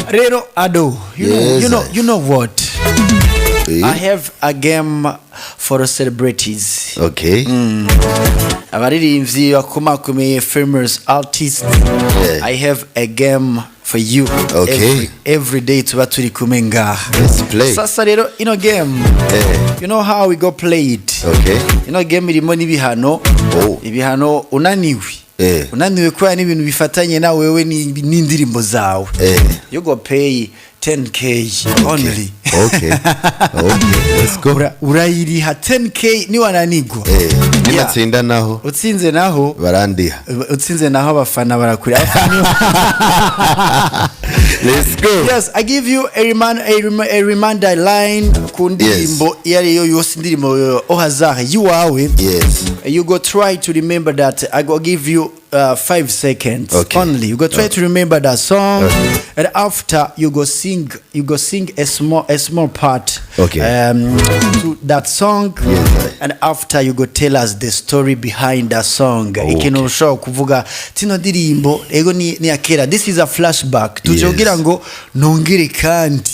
Rero Ado, you know, Yes, you know, I- you know what? Eh? I have a game for celebrities. Okay. Abaririmbyi bakomakomeye, famous artists. Yeah. I have a game for you. Okay. Every day tuba turi kumwe ngaha. Let's play. Sasa rero ino game, you know how we go play it. Okay. Ino game irimo n'ibihano. Oh. Ibihano unaniwe. Unaniwe kubera n'ibintu bifatanye na wewe n'indirimbo zawe. You go pay 10K only. Okay. Let's go. Urayiriha 10K niwananigwa. Ninatsinda naho Utsinze naho barandiha. Utsinze naho abafana barakuri. Let's go. Yes, I give you a reminder line ku ndirimbo iyo ariyo yose, indirimbo au hasard yiwawe. You go try to remember that. I go give you 5 seconds only. You go try to remember that song, and after you go sing a small part to that song, and after you go tell us the story behind that song. Ikintu ushobora kuvuga tino ndirimbo ego ni ya kera. This is a flashback. Tuje kugira ngo nongere kandi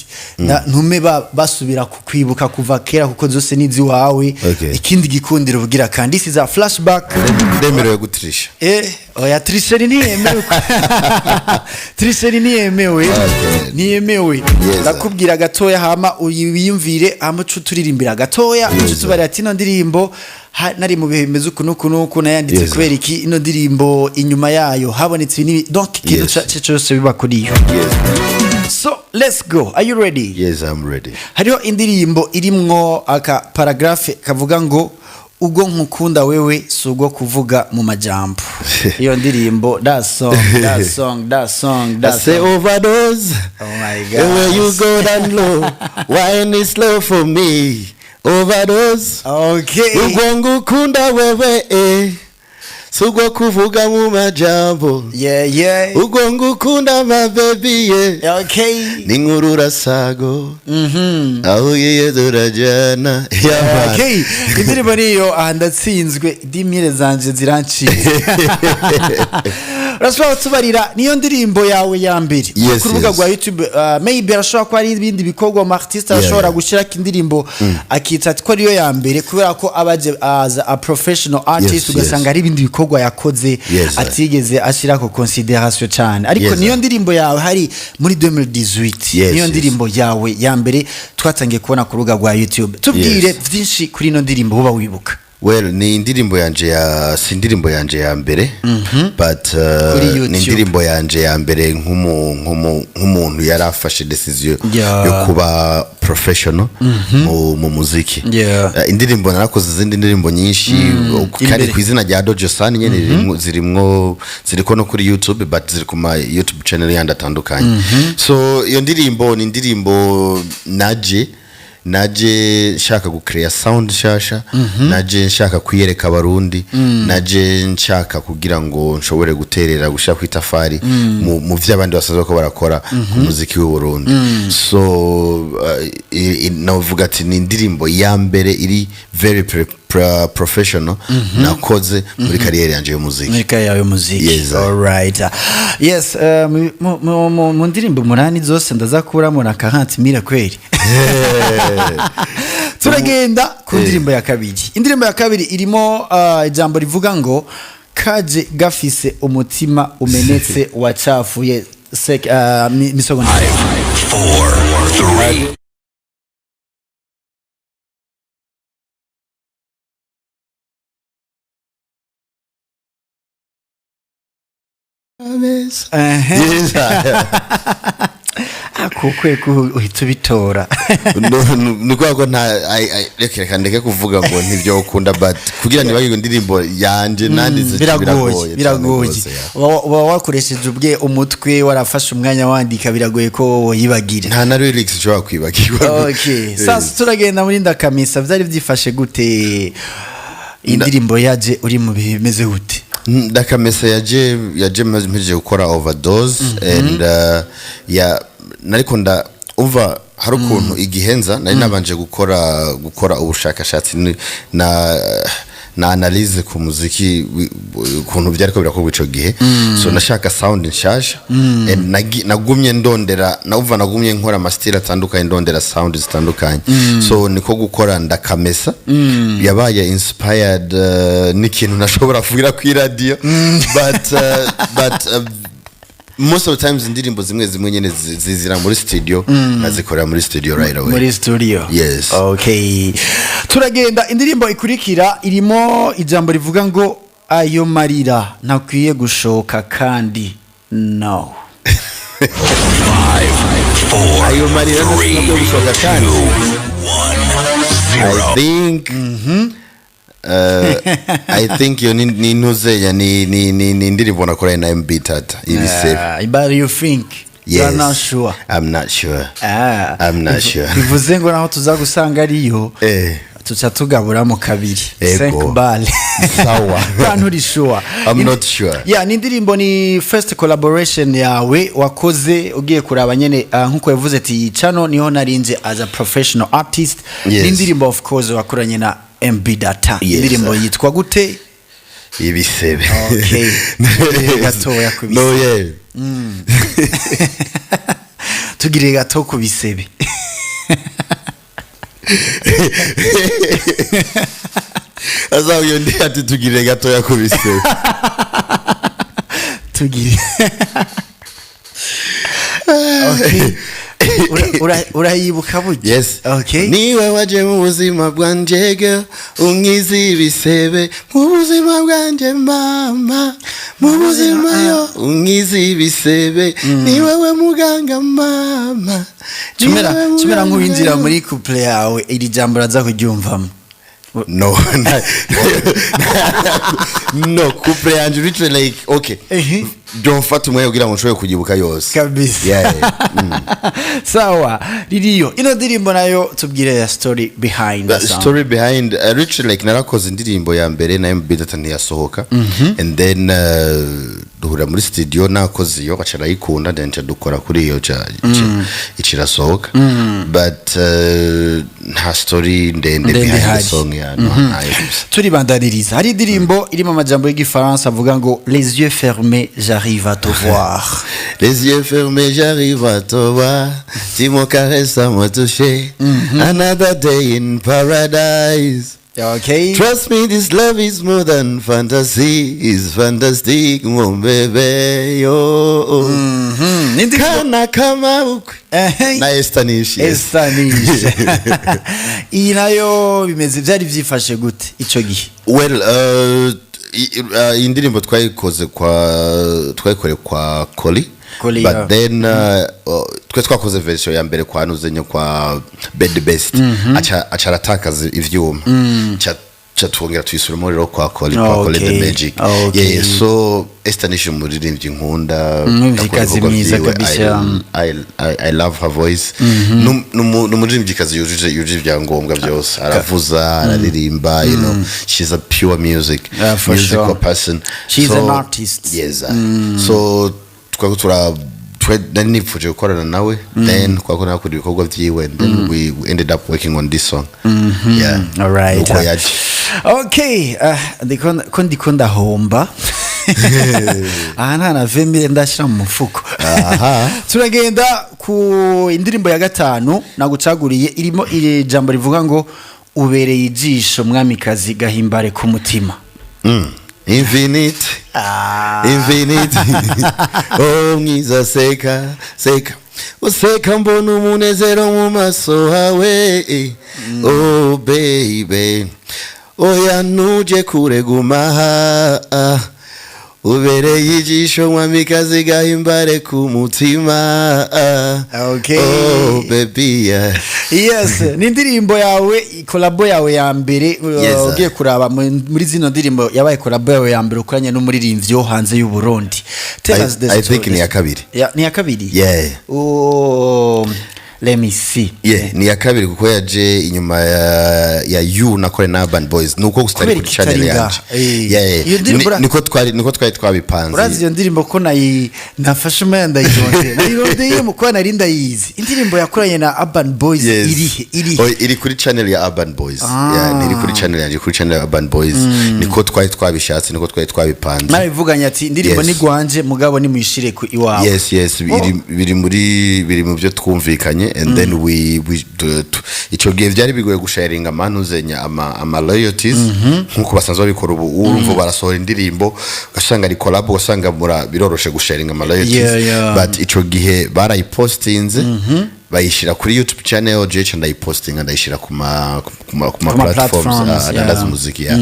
ntume basubira kukwibuka kuva kera, kuko zose ni iziwawe. Ikindi gikundiro bugira kandi, this is a flashback. Ndemerewe gutirisha? Oya, tricherie ntiyemewe, tricherie ntiyemewe. Ntiyemewe. Ndakubwira gatoya, hama wiyumvire, hama uce uturirimbira gatoya, uce utubarira ati ino ndirimbo nari mu bihe bimeze uku n'uku n'uku nayanditse, kubera iki ino ndirimbo inyuma yayo habonetse ibi n'ibi, donc ikintu cyose biba kuri yo. So let's go, are you ready? Yes, I'm ready. Hariho indirimbo irimwo aka paragraphe kavuga ngo "Ubwo nkukunda wewe si ubwo kuvuga mu majambo." Iyo ndirimbo, that song, that song, that song, I that say song. overdose. Oh my The way you God. go down low, wine is slow for me. Overdose. Ubwo ngukunda wewe si ubwo kuvuga mu majambo. Ubwo ngukunda, my baby, yeah. Ni nk'ururasago, aho ugiye turajyana. Yeah, man. Okay, indirimbo niyo. Aha ndatsinzwe, dimire zanje zirancitse. Urashobora kutubarira niyo ndirimbo yawe ya mbere Yes, ku rubuga yes. rwa YouTube? Maybe arashobora kuba ari ibindi bikorwa mu artiste arashobora gushyirako indirimbo akita ko ariyo ya mbere kubera ko aba aje as a professional artist, ugasanga hari ibindi bikorwa yakoze atigeze ashyirako consideration cyane, ariko niyo ndirimbo yawe hari muri 2018, niyo ndirimbo yawe ya mbere twatangiye kubona ku rubuga rwa YouTube. Tubwire byinshi kuri ino ndirimbo uba wibuka. Well, ni indirimbo yanje ya, si indirimbo yanje ya mbere, but Kuri YouTube. ni indirimbo yanje ya mbere nk'umuntu yari afashe decision yo kuba professional mu muziki. Indirimbo narakoze izindi ndirimbo nyinshi kandi Imbere. ku izina rya Dojo San nyene zirimwo ziriko no kuri YouTube, but ziri ku ma YouTube channel yandi atandukanye. So iyo ndirimbo ni indirimbo naje nshaka gucreate sound nshasha, naje nshaka kwiyereka Abarundi, naje nshaka kugira ngo nshobore guterera gushaka kwitafari mu vyo abandi basanzwe ko barakora ku muziki w'u Burundi. So navuga ati ni indirimbo ya mbere iri very professional nakoze muri kariyeri yanje y'umuziki. Muri kariyeri yawe y'umuziki. Yes, I. Alright, yes, mu ndirimbo umunani zose ndazakuramo na 40 mille kweri. Turagenda ku ndirimbo ya kabiri. Indirimbo ya kabiri irimo ijambo rivuga ngo "Kaje gafise umutima umenetse wacafuye." Misogonda. Four, three, Ehe. Yes. Akukwe ko uhita ubitora. No, ni kubera ko nta reka ndeke kuvuga ngo ntibyo ukunda, but kugira ntibagirwe indirimbo yanje nanditse. Biragoye. Cyane Biragoye. rwose, yeah. Uba wakoresheje ubwe umutwe, warafashe umwanya wandika, biragoye ko woyibagira. Nta na lyrics nshobora kwibagirwa. Okay, sasa turagenda muri "Ndakamisa". Byari byifashe gute? Indirimbo yaje uri mu bihe bimeze gute? "Ndakamesa" yaje mpejeje gukora "Overdose" and ya nariko nda umva hari ukuntu igihenza nari nabanje gukora ubushakashatsi na na analyse ku muziki ukuntu byariko birakorwa ico gihe. So nashaka sound nshasha and nagumye ndondera, nauva nagumye nkora ama style atandukanye, ndondera sound zitandukanye. So niko gukora Ndakamesa, yabaye inspired n'ikintu nashobora kuvugira ku radio, but most of the times indirimbo zimwe zimwe nyene zizira muri studio, nazikorera muri studio right away. Muri studio. Yes. Okay, turagenda. Indirimbo ikurikira irimo ijambo rivuga ngo ayo marira ntakwiye gushoka kandi no. Four, Ayo marira three, ntakwiye gushoka kandi. 1, 0. I think iyo ni ntuzenya ni indirimbo nakoranye na MB Tata, Ibisebe. But you think Yes. you are not sure? I'm not sure. Ah. I'm not sure. Bivuze ngo naho tuza gusanga ariyo, tuca tugaburamo kabiri. Ego. 5 bale. Sawa. Kandi uri sure? I'm not sure. Yeah, ni indirimbo, ni first collaboration yawe wakoze. Ugiye kuraba nyene, nkuko yavuze ati iyi channel niho narinze as a professional artist. Yes. Ni indirimbo of course wakoranye na MB Data. Yes, Indirimbo sir. yitwa gute? Ibisebe. Okay. Gatoya ku No, yeah. Tugire gato ku bisebe. Azaho iyo ndi ati tugire gatoya ku bisebe. Tugire, okay. Urayibuka burya? Yes. Okay. Niwe waje mu buzima bwanje girl, unkiza ibisebe mu buzima bwanje mama, mu buzima yo unkiza ibisebe, ni wewe muganga mama. Ni Tumera wewe tumera muganga nk'uwinjira yo. muri couple yawe, iri jambo uraza kuryumvamo. No, no, couple yanje literally, like, okay, byomfata umwanya kugira ngo nshobore kuyibuka yose. Kabisa. Yeah. Sawa, ririyo ino ndirimbo nayo tubwire ya story behind the The song. story behind, literally, like, narakoze indirimbo ya mbere na MB Data ntiyasohoka, and then duhurira muri studio nakoze iyo, baca arayikunda, then nca dukora kuri iyo ca icirasohoka, but nta story ndende ndende behind the ihari. song, yeah, no, ntayo gusa. Turibandaniriza, hari indirimbo irimo amajambo y'igifaransa avuga ngo "Les yeux fermés, j'arrive à te voir". Les yeux fermés, j'arrive à te voir. Tu me caresses à me toucher. Another day in paradise. Trust me, this love is more than fantasy. It's fantastic, mon bébé. Yo. Ni indirimbo Kana kama ukwe. Na Estanish. Yes. Estanish. Iyi nayo bimeze, byari byifashe gute ico gihe? Well, iyi ndirimbo twayikoze kwa, twayikoreye kwa Koli. Koli, but yeah. then twe twakoze version ya mbere kwa Nuzenyo, kwa Bed Best, aca aratakaza ivyuma, ca twongera tuyisubiramo rero kwa Koli, kwa Koli the Magic. Yeah, so Estanish umuririmbyi nkunda. Umuririmbyikazi ndakunda ibikorwa mwiza vyiwe. kabisa. I love her voice. Ni umuririmbyikazi yujuje ibyangombwa byose, aravuza, araririmba, she's a pure music Yeah, for musical sure. person. She's an artist. Yes. So twako tura nari nipfuje gukorana nawe, then twako nakora ibikorwa vyiwe, and then we ended up working on this song, yeah. Alright. Uko yaje. Okay, ndiko ndiko ndahomba aha, nta na 20 ndashyira mu mufuko. Turagenda ku indirimbo ya gatanu nagucaguriye, irimo iri jambo rivuga ngo ubereye ijisho mwamikazi gahimbare ku mutima. Infinite. Infinite, oh mwiza, seka seka useka, mbona umunezero mu maso hawe. Oh baby, oya ntuje kure, guma ubereye ijisho mwamikazi gahimbare ku mutima. Oh baby, yeah. Yes, ni indirimbo yawe, collabo yawe ya mbere. Yes, sir. Ugiye kuraba muri zino ndirimbo, yabaye collabo yawe ya mbere ukoranye n'umuririmbyi wo hanze y'u Burundi. Tell us the I story. think ni iya kabiri. Ya, ni iya kabiri. Yeah. Oh, Let me see. Yeah, ni iya kabiri kuko yaje inyuma ya you nakore na Urban Boys, nuko gusa itari Kubera kuri channel iki itari yanje. ngaha? Eh. Yeah. Iyo ndirimbo Niko twari twabipanze. Urazi iyo ndirimbo ko nayi nafashe umwanya ndayirondera, nayirondeye mu kuba nari ndayizi, indirimbo yakoranye na Urban Boys? Yes. Irihe, irihe? Oh, iri kuri channel ya Urban Boys. Yeah, iri kuri channel yanje, kuri channel ya Urban Boys. Niko twari twabishatse, niko twari twabipanze. Narabivuganye ati indirimbo Yes. ni gwanje, mugabo nimuyishire ku iwawe. Yes, biri mu byo twumvikanye and then we ico gihe byari bigoye gusharinga amanuzenya ama royalties nkuko basanzwe babikora ubu. Urumva barasohora indirimbo ugasanga ari collab, ugasanga biroroshe gusharinga ama royalties, but ico gihe barayipostinze, bayishira kuri YouTube channel, je ndayipostinga, ndayishira ku ma Ku ma platforms platforms, adandaza umuziki, yeah.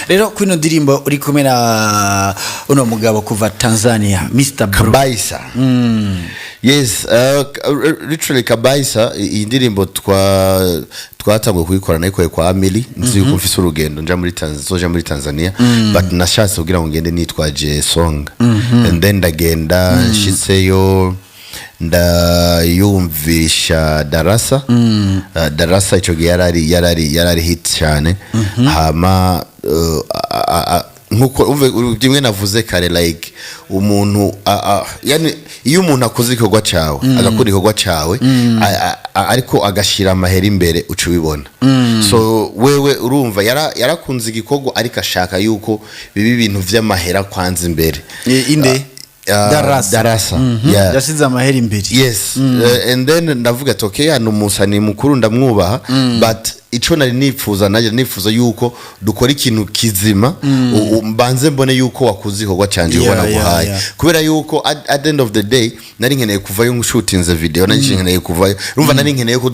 Rero kuri ino ndirimbo uri kumwe na uno mugabo kuva Tanzania, Mr Blue. Kabaisa. Yes, literally Kabaisa. Iyi ndirimbo twatanguye kuyikora, nayikoye kwa Amili, nzi yuko mfise urugendo nja muri Tanzania, zoja muri Tanzania, but nashatse kugira ngo ngende nitwaje song and then ndagenda, nshitseyo ndayumvisha Darasa. Darasa ico gihe yarari hit cyane. Hama nkuko umve bimwe navuze kare, like umuntu yani iyo umuntu akoze igikorwa cyawe, agakora igikorwa cyawe, ariko agashira amahera imbere, uca ubibona. So wewe urumva yarakunze igikorwa, ariko ashaka yuko biba ibintu vy'amahera kwanza imbere. Inde? Darasa. Darasa, yeah. Yasize amahera imbere. Yes, and then ndavuga ati okay, hano umusani mukuru ndamwubaha, but ico nari nifuza, nanjye nifuza yuko dukora ikintu kizima, mbanze mbone yuko wakuze igikorwa canje ubona guhaye, kubera yuko at the end of the day nari nkeneye kuvayo nshootinze video, nari nkeneye kuvayo, urumva, nari nkeneye ko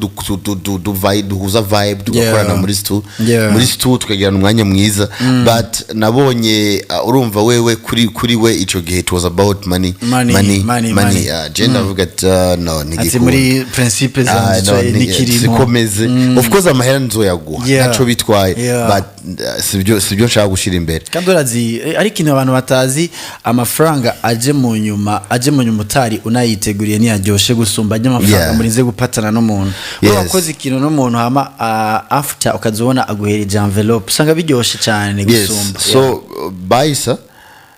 duhuza vibe, tugakorana muri stu muri stu, tukagirana umwanya mwiza, but nabonye urumva wewe kuri we ico gihe it was about money. Money, money, money, money. Money. Je ndavuga ati no, ati ntigikunda. Muri principe Ah, zanje no, nikirimo. sikomeze. Of course amahera nzoyaguha, ntaco bitwaye, but sibyo nshaka gushira imbere. Kandi urazi ariko ikintu abantu batazi, amafaranga aje mu nyuma utari unayiteguriye ntiyaryoshe gusumba ajya amafaranga murinze gupatana n'umuntu. Wakoze ikintu n'umuntu, hama after ukazibona aguhereje envelope, usanga biryoshe cyane gusumba. So Baisa,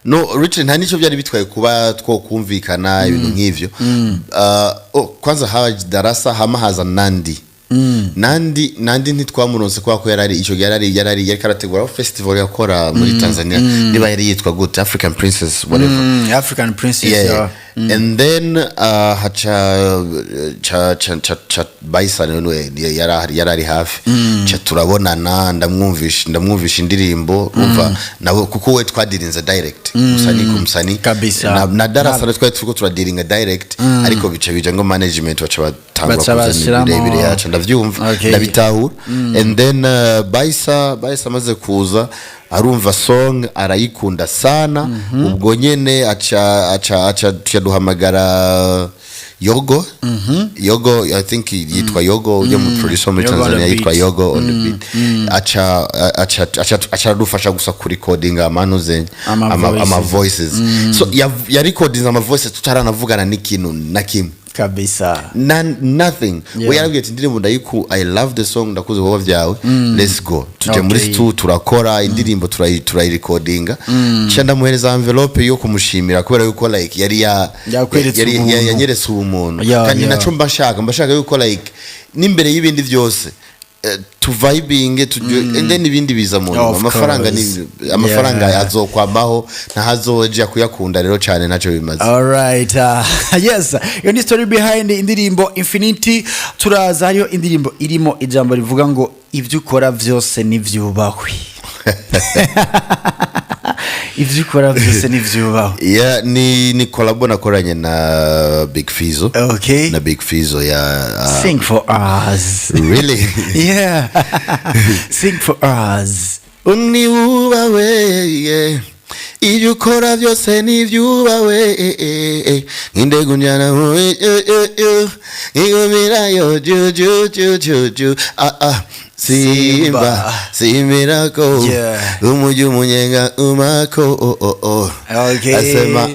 no, Richard, nta nicyo byari bitwaye kuba twokumvikana ibintu nk'ivyo. Oh, kwanza haje Darasa, hama haza Nandi. Nandi ntitwamuronse kubera ko yarari icyo gihe yarari yariko arategura festival yakora muri Tanzania, niba yari yitwa gute, African Princess, whatever. African Princess. Yeah. And then haca cha cha cha, cha Baisa niwe yarari hafi, cha turabonana, ndamwumvisha indirimbo, umva nawe, kuko we twadirinze direct musani ku musani. Kabisa. Na Darasa na twari turiko turadiringa direct, ariko bica bija ngo management baca batangura Baca kuzana bashiramo- ibirebire yacu, ndavyumva, ndabitahura. And then Baisa amaze kuza, arumva song, arayikunda sana. Ubwo nyene aca duhamagara Yogo. Yogo, I think yitwa Yogo, yo mu producer muri Yogo on the Tanzania, yitwa beat. Yogo on the beat. Aca aradufasha gusa kurecordinga amanuze Ama ama voices. voices. So ya recordinze ama voices tutaranavugana n'ikintu na kimwe. Kabisa. Nothing. Yeah. We yarabwiye ati indirimbo ndayiku, I love the song, ndakuze ibikorwa byawe, let's go. Tujya muri stu, turakora indirimbo, turayirecordinga, nca ndamuhereza envelope yo kumushimira kubera yuko like yari ya Yakweretse yari ubumuntu. yanyeretse ubumuntu. Kandi naco mba nshaka yuko like n'imbere y'ibindi byose tuvibinge and then ibindi biza mu nyuma. Of Amafaranga course. ni amafaranga, azokwamaho, ntahazoja kuyakunda rero cyane, ntacyo bimaze. Alright, yes, iyo ni story behind indirimbo Infinity. Turaza, hariyo indirimbo irimo ijambo rivuga ngo ibyo ukora byose nibyubahwe, ibyo ukora byose nibyubahwe. Yeah, ni collabo nakoranye na Big Fizzo. Na Big Fizzo ya Sing for us. Really? Yeah, sing for us. Uniwubawe, yeah. Ibyo ukora byose nibyubawe, nk'indege unjyana nkigumirayo ju ju ju ju ju, ah ah, simba simirako, umujyi umunyenga umako, oh, oh, oh. Okay. Asema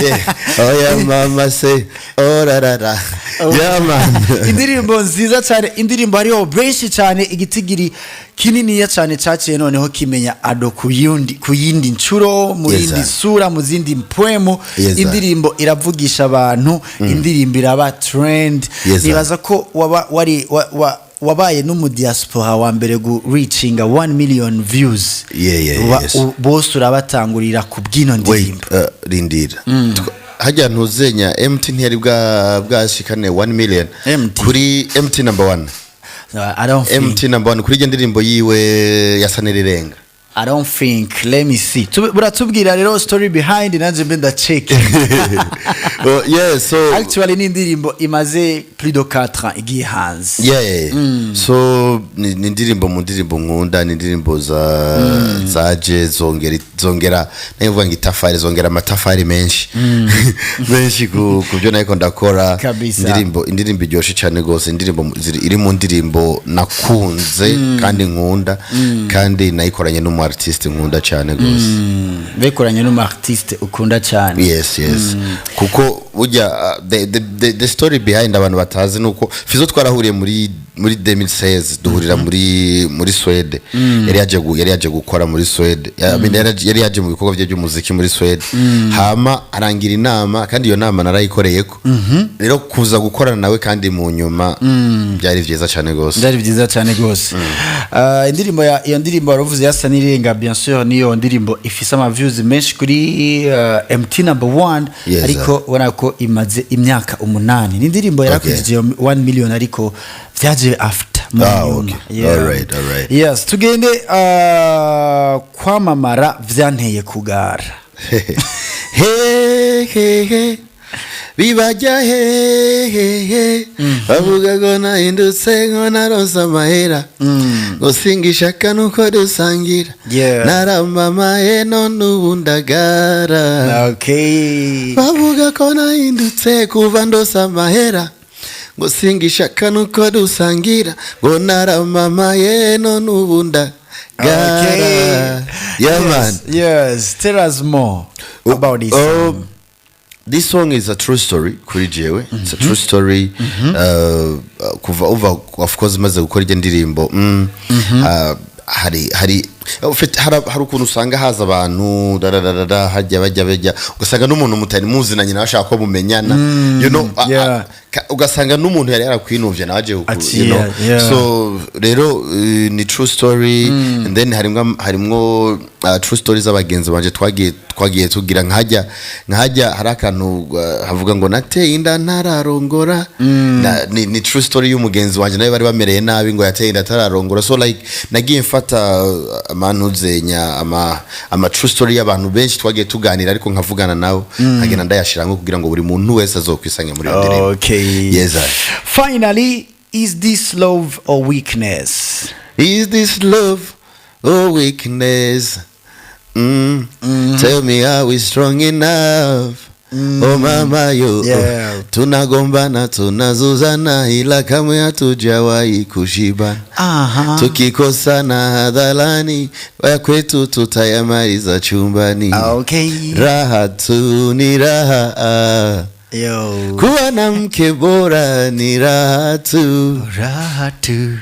yeah. Oya mama se, oh la la la. Yeah, man. Indirimbo nziza cyane, indirimbo hariho benshi cyane, igitigiri kininiya cyane cyaciye noneho kimenya Ado ku yindi nshuro, mu yindi sir. sura, mu zindi mpwemu. Yes, sir. Indirimbo iravugisha abantu, indirimbo iraba trend. Yes, sir. Nibaza ko waba wari wabaye n'umudiaspora wa mbere gu reachinga 1 million views. Yeah, Bose urabatangurira ku bw'ino Wait, ndirimbo. Rindira. Hajya ntuzenya MT ntiyari bwashikane 1 million MT. kuri MT number 1. I don't think MT number 1 kuri iyo ndirimbo yiwe yasa n'irirenga. I don't think. Let me see. Buratubwira rero story behind, nanje mbe ndacheki. Oh, yeah, so Actually ni indirimbo imaze plus de 4 ans igiye hanze. Yeah. So ni indirimbo mu ndirimbo nkunda, ni indirimbo zaje zongera nayo mvuga ngo itafari, zongera amatafari menshi menshi ku byo nariko ndakora. Kabisa. Indirimbo iryoshe cyane rwose, indirimbo iri mu ndirimbo nakunze kandi nkunda, kandi nayikoranye n'umu artiste nkunda cyane rwose. Bekoranye n'umu artiste ukunda cyane. Yes, kuko burya the story behind abantu batazi nuko Fizo twarahuriye muri 2016, duhurira muri Swede. Yari yaje gukora muri Swede. I mean, yari yaje mu bikorwa bye by'umuziki muri Swede, hama arangira inama, kandi iyo nama narayikoreyeko. Rero kuza gukorana nawe kandi mu nyuma byari byiza cyane rwose. Byari byiza cyane rwose. Indirimbo ya iyo ndirimbo waravuze yasa n'irenga, bien sûr niyo ndirimbo ifise ama views menshi kuri MT number one. Ariko ubona ko imaze imyaka 8, ni indirimbo yarakurikije 1 million, ariko byaje after mu nyuma. Okay. Alright. Yes, tugende kwamamara vyanteye kugara. He he he, bibajya he he he, bavuga ngo nahindutse, ngo naronse amahera, ngo singishaka nuko dusangira. Naramamaye none ubu ndagara. Bavuga ko nahindutse kuva ndose amahera, ngo singishaka nuko dusangira, ngo naramamaye none ubu ndagara. Yeah, Yes, man. Yes, tell us more about this Oh, song. This song is a true story kuri jewe. It's a true story. Kuva uva, of course, maze gukora iryo ndirimbo, hari ukuntu usanga haza abantu dadadada, hajya bajya, ugasanga n'umuntu mutari muzinanye nawe ashaka ko mumenyana, ugasanga n'umuntu yari yarakwinuvye nawe aje Ati, you know. So rero ni true story, and then harimwo true stories z'abagenzi banje twagiye tugira, nkajya hari akantu havuga ngo nateye inda ntararongora. Ni true story y'umugenzi wanje nawe bari bamereye nabi ngo yateye inda atararongora. So like nagiye mfata amanuzenya ama true story y'abantu benshi twagiye tuganira, ariko nkavugana nabo, nkagenda ndayashiramwo kugira ngo buri muntu wese azokwisange muri iyo ndirimbo. Yes, I. Finally, is this love or weakness? Is this love or weakness? Tell me, are we strong enough? Oh mama yo. Tunagombana, tunazuzana, ila kamwe hatujawahi kushibana. Tukikosana hadharani, ya kwetu tutayamaliza chumbani. Raha tu ni raha. Yo. Kuwa na mke bora ni raha tu. Raha tu.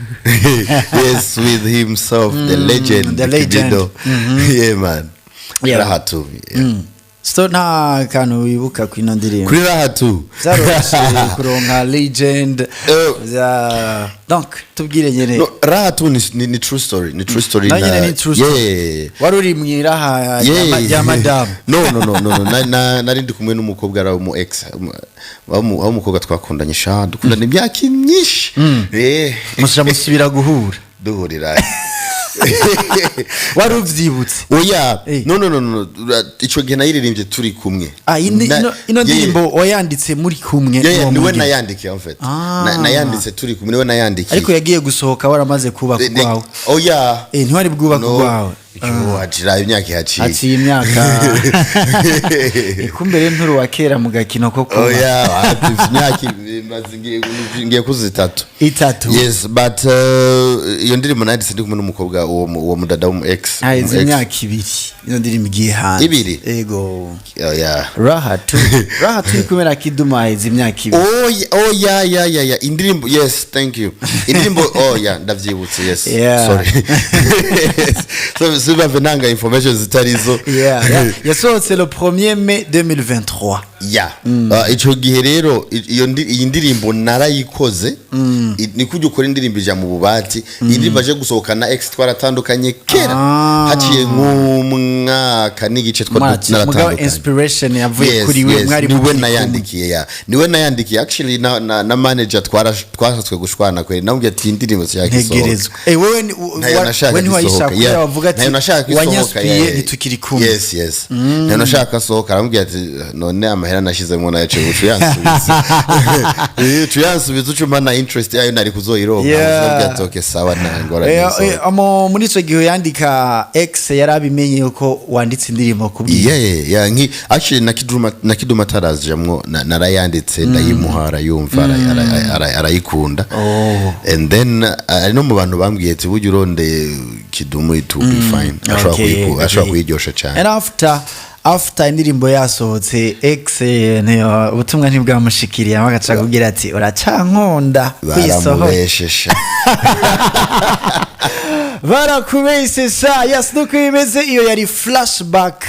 Yes, with himself, the legend, the legend. Kibido. Yeah, man. Raha tu, yeah. So nta kantu wibuka ku ino ndirimbo? Kuri raha tu. Byaroroshye kuronka legend. Donc tubwire nyene. No, raha tu ni true story, ni true story. Na nyene ni true story. Yeah. Wari uri mwiraha rya madamu? No, nari ndi kumwe n'umukobwa, ari umu ex aho umukobwa twakundanye sha, dukundana imyaka myinshi. Musha musubira guhura? Duhurira. Wari uvyibutse? Oya. No, ico gihe nayiririmbye turi kumwe. Ah, ino ndirimbo wayanditse muri kumwe Yeah, n'uwo niwe mugeni? nayandikiye en fait. Ah. Nayanditse turi kumwe, niwe nayandikiye. Ariko yagiye gusohoka waramaze kubaka urwawe? Oya. Eh, ntiwari bwubaka No. urwawe? Hacira imyaka ihaciye. Haciye imyaka ikumbere nturu wa kera mu gakino ko kuba. Oya, imyaka imaze ngiye kuzuza 3. 3. Yes, but iyo ndirimbo nanditse ndi kumwe n'umukobwa, uwo mudada w'umu ex. Haheze Umu ex. imyaka 2 iyo ndirimbo igiye hanze. 2? Ego. Oya. Raha tu, raha turi kumwe na Kidumu, haheze imyaka 2. Oh yeah, indirimbo, yes, thank you, indirimbo, oh yeah, ndavyibutse, yes. Sorry, so sibave nanga information zitarizo. Yeah. Yasohotse le 1er mai 2023. Yeah. Ico gihe rero iyi ndirimbo narayikoze. Ni kujya ukora indirimbo ija mu bubati. Iyi ndirimbo aje gusohoka na ex twaratandukanye kera. Haciye nk'umwaka n'igice Mugabo naratandukanye. inspiration yavuye kuri we, mwari niwe mukiri kumwe. Nayandikiye, ya, niwe nayandikiye actually. Na manager twashatswe gushwana kweri, namubwiye ati iyi ndirimbo sinshaka isohoka. Ntegerezwa. Wewe Ntayo nashaka we ntiwayishaka isohoka, kubera yeah. wavuga ati Ntayo nashaka isohoka, wanyaspiye, yeah. ntitukiri kumwe. Yes, ntayo nashaka asohoka. Aramubwira ati none amahera nashizemo nayo ucu yansubiza, ucu yansubiza, ucu umpa na interest yayo nari kuzoyironka. Aramubwira ati okay, sawa, nta ngorane, isohoka. Muri ico gihe yandika, ex yari abimenye yuko wanditse indirimbo kubwiye? Yeah, actually na Kiduma atarazijamwo, narayanditse ndayimuha, arayumva, arayikunda. And then ari no mu bantu bambwiye ati burya urondeye Kidumu it will be fine, ashobora ashobora kuyiryosha cyane. And after indirimbo yasohotse, ex ubutumwa ntibwamushikiriye, agaca kubwira ati uracankunda kuyisohora? Baramubeshesha. Barakubesesa. Yes, nuko bimeze. Iyo yari flashback.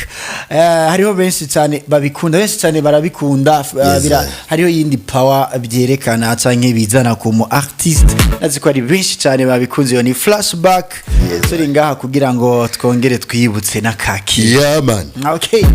Hariho benshi cyane babikunda, benshi cyane barabikunda. Hariho yindi power byerekana canke bizana ku mu artiste, nazi ko ari benshi cyane babikunze. Iyo ni flashback. Turi ngaha kugira ngo twongere twibutse n'akaki. Yeah man. Okay.